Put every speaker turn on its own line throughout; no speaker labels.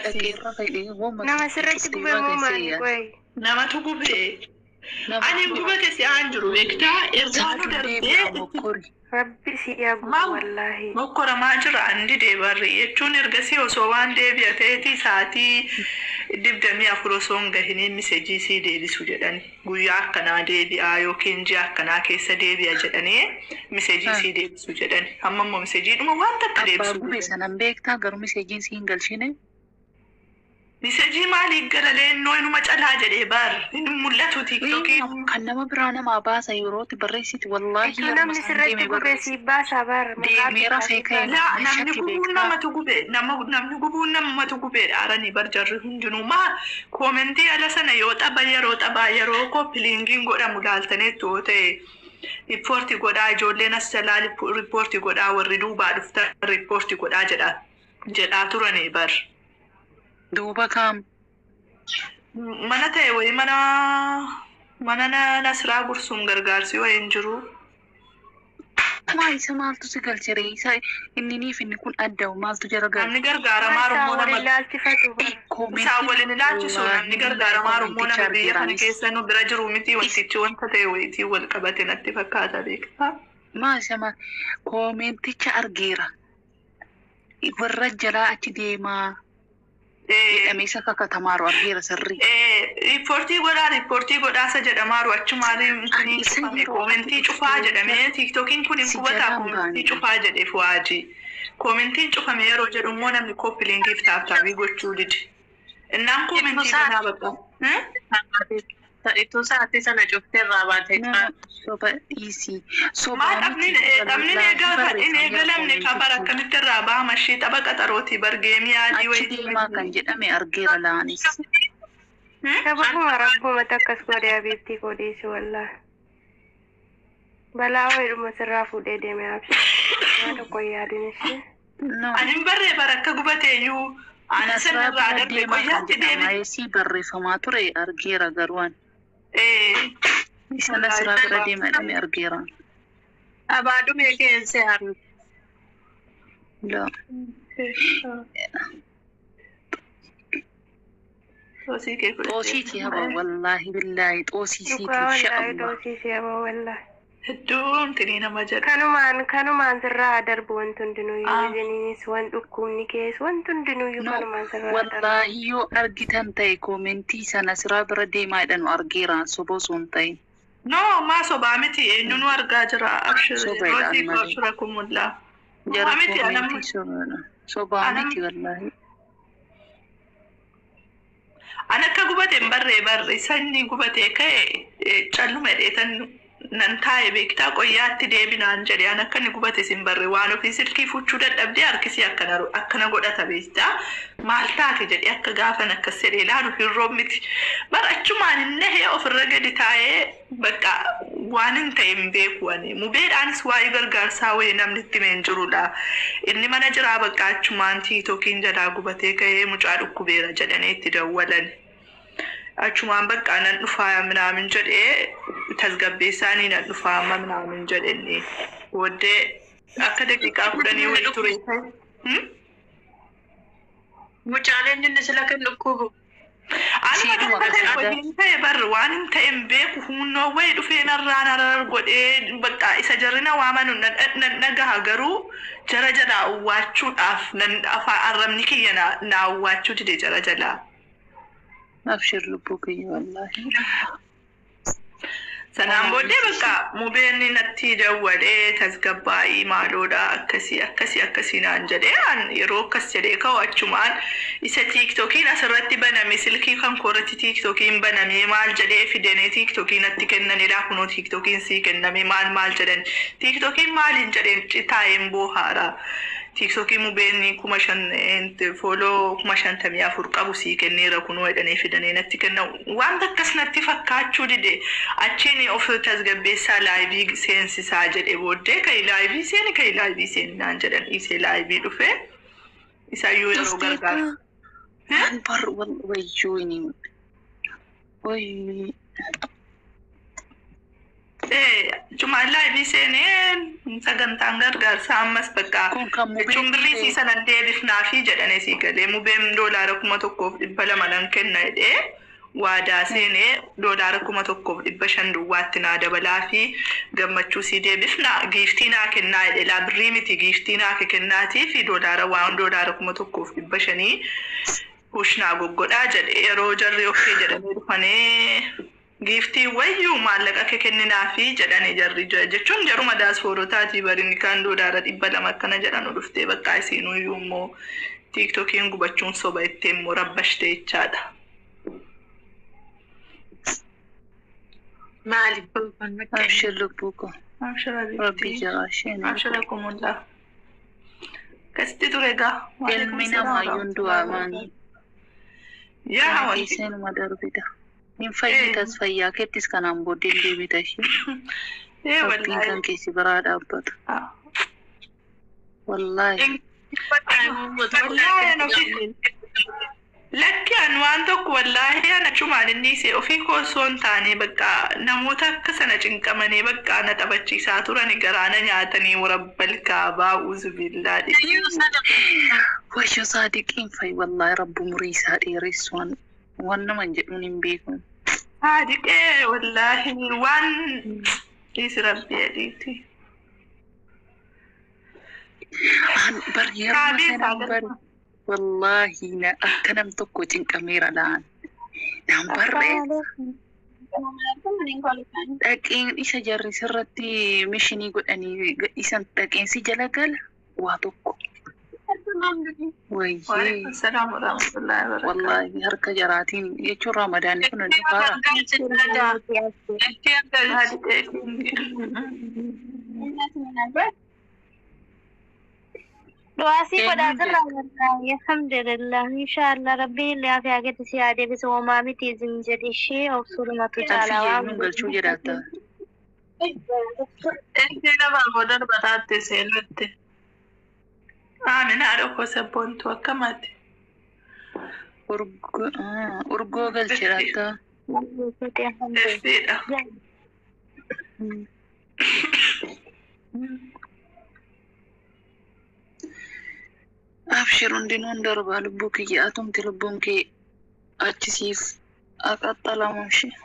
agarsiisa.
Nama sirratti gube moo maali qoy?
Namatu gube. Ani gubate si'aan jiru beektaa ergaanuu darbee
Rabbi si yaa gubu
Maal?
Wallaahi.
Mokkoramaa jira andi deebarri jechuun ergasii osoo waan deebi'a ta'eeti sa'aatii 24 osoo hin gahiniin message sii deebisu jedhani. Guyyaa akkanaa deebi'a yookiin ji'a akkanaa keessa deebi'a jedhanii message sii deebisu jedhani. Amma immoo messageedhuma waan takka
Abbaa
deebisu
gube
jedhani.
sanan beektaa garuu messageiin si hin galchine.
Message maaliif galalee innoo inuma calaa jedhee bar hin mul'atu TikTokiin.
Kan nama biraa namaa baasa yerootti barreessiti wallaahi
Ituu
yeroo
namni
isaan
sirratti
deeme
gube
barreessi.
si baasaa bar maqaa
Deemee
keessaa
rafee
si
ka'e.
baasa.
Laa namni
Shakki
gubuun
beektaa.
Namatu gube nama namni gubuun namatu gubeedha aranii bar jarri hundinuu maa comment ala sana yoo xaba yeroo xabaa yeroo copy linkiin godhamu laaltaneettu yoo ta'e report godhaa ijoolleen as jalaa report godhaa warri duubaa dhuftan report godhaa jedha jedhaa turanii bar.
Duuba kaam.
Mana ta'e wayii mana Nasraa Gursuun gargaarsi wayii hin jiru.
Maa isa maaltu si galche ree? Isa inni niif inni kun adda maaltu jara galche?
Namni gargaaramaa
Isaan
rummoo
waliin
nama
laalchifatu bar.
Isaan waliin ilaalchisu namni gargaaramaa rummoo nama biyya kana keessa nu bira jiru miti wantichi wanta ta'e wayiitiin wal qabate natti fakkaata beektaa.
Maa isa maal commenticha argeera. Warra jalaa achi deemaa jedhamee isa kakkatamaaru argeera sirrii.
Report godhaa report godhaasa jedhamaaru achumaan
Isa
cufame
yeroo
comment cufaa jedhamee TikTokiin kun hin
si
gubataa
jalaan
comment
baane.
Cufaa jedheef waajii. Commentiin cufame yeroo jedhu immoo namni copy linkiif tap tapii gochuu dide. Innaan comment banaa bakka.
Ituu sa'aatii sana cuftee irraa baatee
Nama soba dhiisii.
Maa
Sobaa
taphni
miti
taphni
wallaahi
hin eegalamne
barreeffameera
kabar
commentichi.
Akkamitti irraa bahama ishii tapha qaxarootii bargeemii adii
Achi
wayii.
deemaa kan jedhame argeera laanis.
Sababuma rabbumatti akkas godhe abiibtii godhiisi wallaahi. Balaa wayiidhuma sirraa fuudhee deeme abshi. Waan tokko hin yaadin ishee.
No.
Ani hin barree bara akka gubateeyyuu ani
Nasraa
sanarraa
bira
darbe
deemaa kan
qoyyaatti
jedhama.
deebi.
Eesii barreeffamaa ture argeera garuu ani. Isa Nasraa bira deema jedhame argeera.
Abaadhumee keessee haru.
La.
Xoosii kee fudhatee.
Xoosiiti haba wallaahi billaahi xoosiisiiti
Dhugaa
insha
wallaahi
Allah.
dhoosiisee haba wallaahi.
Hedduun tinii nama jedha.
Kanumaan sirraa darbu wanti hundinuyyuu
Ah.
ijiniinis wan dhukkubni kees wanti hundinuyyuu
No,
kanumaan sirraa darbu.
wallaahi yoo argitan ta'e comment sana Nasraa bira deemaa jedhanu argeera soba osoo hin ta'in.
No, maa sobaa miti eenyu nu argaa jira. Abshir
Soba jedhaan
roosii koo
malee.
abshira kumullaa.
Jara
Sobaa miti anam
comment sobaadha. Sobaa
anam
miti wallaahi.
An akka gubate hin barree barre sanyi gubatee ka'e calluma dheetan nan taa'e beektaa qoyyaatti deebinaan jedhe an akka inni gubate sin barre waan ofii silkii fuchuu dadhabdee harkisii akkana akkana godhata beektaa maal taate jedhee akka gaafan akkas jedhee ilaalu hin roobmiti bar achumaan hin nahee ofirra gadi taa'ee bakka waan hin ta'e hin beeku ani mubeedhaanis waa'ee gargaarsaa wayii namni itti himee hin jirudha inni mana jiraa bakka achumaan TikTokiin jalaa gubatee ka'ee mucaa dhukkubeera jedhanii itti dawwalan. Achumaan bakka nan dhufaa minaamin jedhee tasgabbeessaanii nan dhufaa amma minaamin jedhenne booddee akka daqiiqaa 10 wayii ture.
Mucaaleen inni sila kan dhukkubu.
Anuma
Siidhuma
gaafa ta'e
qasaadha.
waliin ta'e barri waan hin ta'e hin beeku humnoo wayii dhufee narraa narar godhee bakka isa jarrina waamanu nan dhagaha garuu jara jalaa uwwaachuudhaaf nan afaan arrabni kiyya na uwwaachuu dide jara jalaa.
Abshir lubbuu kiyya wallaahi.
Sanaan booddee bakka mubeen natti dawwalee tasgabbaa'ii maaloodha akkasii akkasii akkasii naan jedhee an yeroo akkas jedhee ka'u achumaan isa TikTokiin asirratti baname silkii kan koorratti TikTokiin baname maal jedhee fidanii TikTokii natti kennanidha kunoo TikTokiin sii kenname maal maal jedhan TikTokiin maaliin jedheen taa'een boohaara. TikTokii mubeen 5,000 follow 54,000 qabu sii kenneera kunoo jedhanii fidanii natti kenna wanta akkas natti fakkaachuu dide achiin of tasgabbeessaa live seensisaa jedhe booddee ka'i live seeni ka'i live seeni naan jedhan dhiisee live dhufe isayyuu yeroo
Dhufteetta.
gargaarsa.
An bar wayyuu inni. Wayyuu.
Cumaan live seenee sagantaan gargaarsaa ammas bakka
Kun kan mubee
jechuun birrii sii sanan deebifnaafi jedhane sii galee mubeen $1,200 nan kenna jedhee waadaa seenee $1,500 duwwaatti naa dabalaa fi gammachuu sii deebifnaa giiftii naa kennaa jedhee laa birrii miti giiftii naa kennaatii fi doolaara waan $1,500 hushnaa goggodhaa jedhe yeroo jarri okkee jedhanii dhufanii giiftii wayyuu maallaqa kee kenninaafi jedhanii jarri jechuun jaruma daasfoorotaatii barinni kaan $200 akkana jedhan dhuftee bakka isiinuyyuu immoo tiiktokiin gubachuun soba itti immoo rabbashte jechaadha.
Maali kun
Abshir lubbuu koo.
Abshira
Rabbi
biiftii.
jira isheen.
Abshira kumullaa. Akkasitti ture egaa.
Ilmi namaa yoon du'aa maani.
Yaa wanti.
Isheenuma darbita. Hin fayyitas fayyaa keettis kanaan booddee hin deebita ishee.
Ee
Rabbiin
wallaahi.
kan keessi biraa dhaabbatu. Wallaahi.
Lakki an waan tokko wallaahi an achumaan inni isee ofii koo osoo hin taane bakka namoota akka sana cinqamanii bakka na taphachiisaa turani garaana nyaatanii warabbal kaabaa uzubillaa
Wayyo saadiqiin fayi wallaahi rabbu umurii isaa dheeressu waan waan naman jedhuun hin beeku.
Saadiqee wallaahi waan dhiisi rabbi adiiti.
An bar yeroo
Kaabii
sanan bar wallaahi na akka nam tokko cinqameera laan. Naan barree dhaqeen isa jarri sirratti mishinii godhanii gadhiisan dhaqeensi jala gala waa tokko. Wayyee.
Waalaikum salaam warahmatullahi wabarakatuh.
Wallaahi harka jaraatiin jechuun ramadaanni kun ni faara.
Saadiqee
Du'aasii godhaa jirra wallaahi alhamdulillah inshaallah rabbiin illee afi hagetti si haa deebisu homaa miti isin jedhi ishee obsulumatu caalaa
Alfiyya
waan
eenyuun galchuu jedhaata.
Ishee namaa booda bataatti seenutti.
Aamin haadha koo sabboontu akkamaati.
Urgoo galchiraata.
Effiidha.
Abshir hundinuun darbaa lubbuu kiyya atumti lubbuun kee achisiif aqaxxalamu ishee.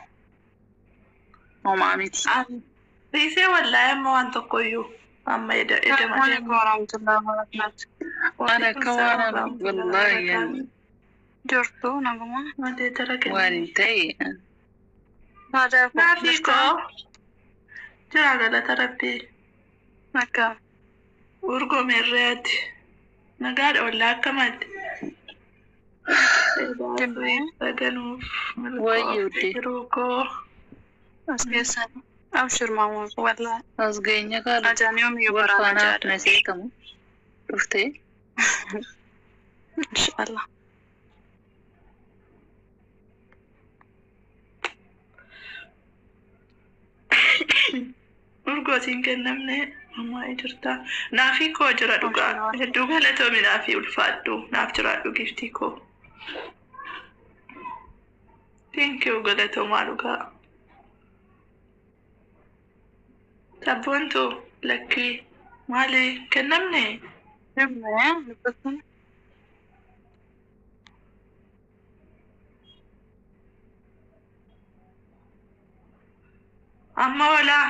Homaa miti.
Dhiisee wallaahi amma waan tokkoyyuu amma eda malee.
Waan akka waan wallaahi
Jirtu naguma.
Malee jara
waan
kenna.
ta'e
Naafii koo jira galata rabbii.
Akka
Urgoo meerreeti. Nagaadha wallaahi akkamaatti. Saganuuf
Wayyuudde.
jiruu koo.
as keessan abshir maamu wallaahi
as geenya kaala
ajaan yoomiyyuu
wal
baraana
faana
jaadha.
na seekamu dhuftee
Inshaallah.
Urgoo siin kennamne ammaa jirta. Naafii koo jira dhugaa. Hedduu galatoomi naafii ulfaadhu. Naaf jiraadhu giftii koo. Thank you galatoomaa dhugaa. Sabboontu lakkii maali kennamne?
Deemnee dubbatun
Amma walaa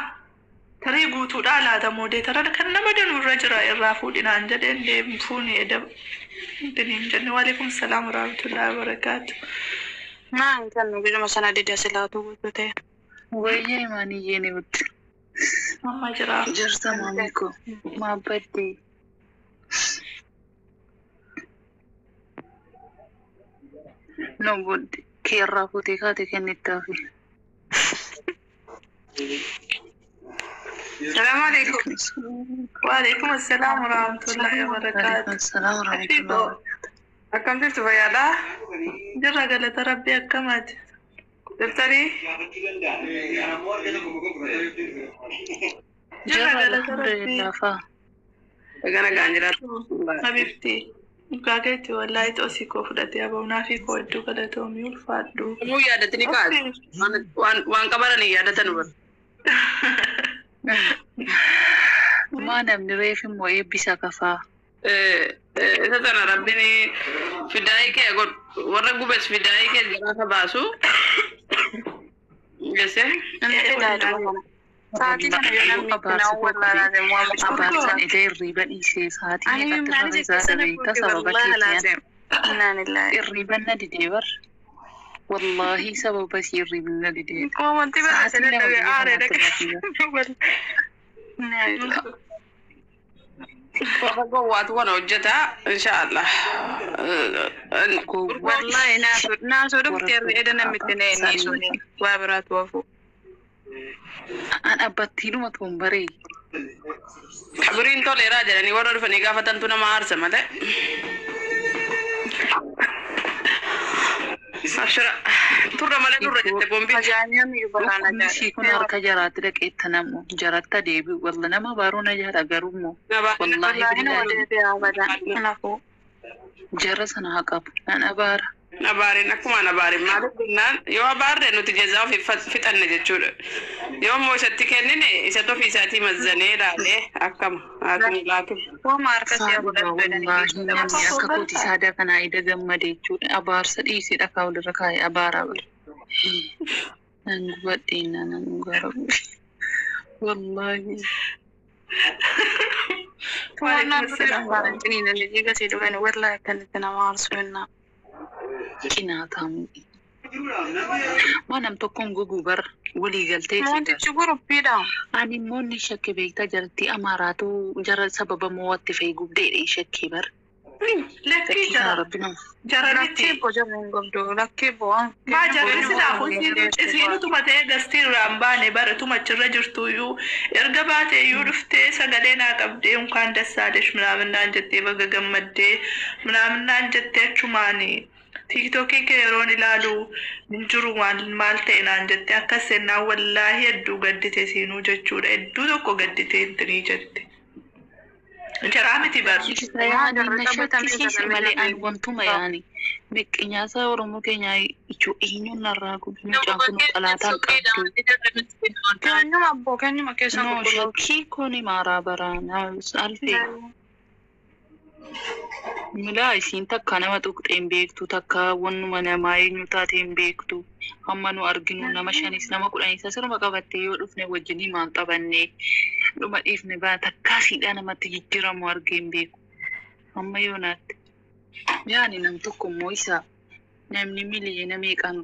tarii guutuudhaa laata moodee tara kan nama danuurra jira irraa fuudhinaan jedheen deemu fuuni edda hin jenne waalaikum salaam warahmatullahi wabarakaatu.
naan kennu giduma sana dida silaatu guutuu ta'e.
wayya imaaniyyee ni budde.
Amma jira.
Jirta maamii koo maabbadde. No budde keerraa fuutee kaate kennittaafi.
Salaamu alaikum.
Waalaikum assalaam warahmatullahi wabarakaatu.
Waalaikum salaam warahmatullahi wabarakatuh.
Akkam jirtu fayyaadhaa?
Jirra galata rabbii akkamaati.
Jirtanii?
Jirra
Jirra
galata rabbii.
alhamdulillah faa.
Dhagaa nagaan jiraatu.
Habibti dhugaa keetti wallaahi xoosii koo fudhatee abaunaa fi koo hedduu galatoomii ulfaadhu.
Namuu yaadatini kaatu. Waan qabaranii yaadatan bara.
Maa namni reef immoo eebbisa kafaa.
Isa tana rabbiin fidaayii kee godhu warra gubes fidaayii kee jiraata baasu. Gese.
Sa'aatii kana yoo namni itti nama wallaalaa
Abaarsan illee hirriiba dhiisee sa'aatii
Ani
meeqatti
maal
irra
jettee
isaa
sana
dhabeetta
fuute
sababa
wallahi
keetiin.
laazim. Innaan illaahi.
Hirriiban na didee bar. Wallaahi sababa isii hirriibni na didee.
Wanti
Sa'aatii
barreesse
2
dadhabee
biyya
aaree
kanaatti irra
Innaan
Warra gowwaatu kana hojjeta inshaallah.
Gowwaa
Wallahi naasoo dhufte
warra
edda namni itti na inni suni waa biraatu wafu.
An abbattiidhuma toon baree.
Qabiriin toleeraa jedhanii warra dhufanii gaafatantu nama aarsa malee. Abshira turra malee turra jette boombiin.
Ajaa'ibni iyyuu baraana
Dhukkubni ishii kun harka jaraatti dhaqeetta namu jaratta deebi'u walla nama baaruu na jaala garuu immoo wallaahi
Wallahi nama
billaahi
deebi'aa badan. Kanaafuu
jara sana haa qabu nan abaara.
Abaariin akkuma abaariin maaliif jennaan yoo abaarre nuti jazaa ofii fixanne jechuudha. Yoo immoo isatti kennine isatti ofii isaatii mazzanee ilaalee akkama akkuma laakiin.
Wooma harka si'a
Saaduma
godhatu jedhanii
wallaahi namni akka kooti saadaa kanaa ida gammade jechuudha. Abaarsa dhiisee dhakaa walirra kaa'ee abaaraa bara. Nan gubadhee nan gara wallaahi.
Waan ciniinan wallahi akkanatti nama aarsu jennaan.
Qinaatamu. Waan nam tokkoon goguu bara walii galtee si bara.
Wantichi guruppiidha.
Ani immoo inni shakke beektaa jaratti amaaraatu jara sababa mo'atte fa'i gubdeedhe shakkee bara.
Lakkii
Shakkii kana
jara
rabbi nama.
jara
Lakkee
miti.
boo jarri hin gobdu. Lakkee boo waan.
Maa jarri silaafuu isiinutuma ta'ee gastii irraa hin baane bara tumachirra jirtuyyuu erga baateeyyuu dhuftee sagalee naa qabdee unkaan dassaalesh minaaminaan jettee baga gammaddee minaaminaan jettee achumaani tiiktookii kee yeroon ilaalu hin jiru waan maal ta'e naan jette akkas sennaan wallaahi hedduu gaddite siinuu jechuudha hedduu tokko gaddite intinii jette. Jaraa miti bar.
Yaani na shakkisiise malee ani wantuma yaani miqqinyaasa Oromoo keenyaa ijoo eenyuun narraa gubi mucaan kun xalaataan qabdu.
Keenyuma abboo keenyuma keessan
No
qulqulluu.
shakkii kun maaraa baraana alfee. Milaa isiin takka nama tuqxee hin beektu takka wannuma namaa eenyu taate hin beektu hamma nu arginu nama shanis nama kudhanis asiruma qabattee yoo dhufne wajjin himaan taphanne dhuma dhiifne baa takkaa siidhaa namatti jijjiiramu argee hin beeku hamma yoonaatti. Yaani nam tokko immoo isa namni miliyoona meeqaan